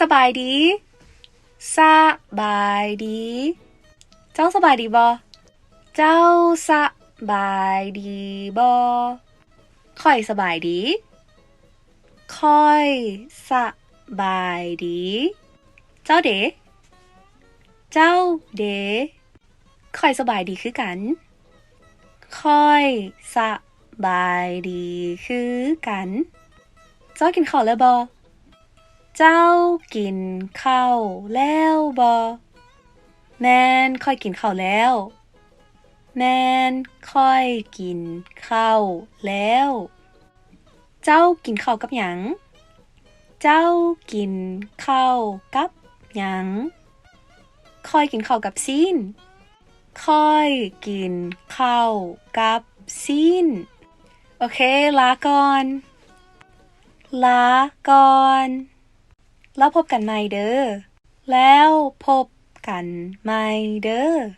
ສະບາຍດີ. ສະບາຍດີ. ເຈົ້າສະບາຍດີບໍ່? ເຈົ້າສະບາຍດີບໍ່? ຂ້ອຍສະບາຍດີ. ຂ້ອຍສະບາຍດີ. ເຈົ້າເດ? ເຈົ້າເດ? ຂ້ອຍສະບາຍດີຄືກັນ. ຂ້ອຍສະບາຍດີຄືກັນ. ເຈົ້າກິນເຂົ້າແລ້ວບໍ່? ເຈົ້າກິນເຂົ້າແລ້ວບໍ່? ແມ່ນ, ຂ້ອຍກິນເຂົ້າແລ້ວ. ແມ່ນ, ຂ້ອຍກິນເຂົ້າແລ້ວ. ເຈົ້າກິນເຂົ້າກັບຫຍັງ? ເຈົ້າກິນເຂົ້າກັບຫຍັງ? ຂ້ອຍກິນເຂົ້າກັບຊີ້ນ. ຂ້ອຍກິນເຂົ້າກັບຊີ້ນ. ໂອເຄ, ລາກ່ອນ. ລາກ່ອນ. ແລ້ວພົບກັນໃໝ່ເດີ. ແລ້ວພົບກັນໃໝ່ເດີ.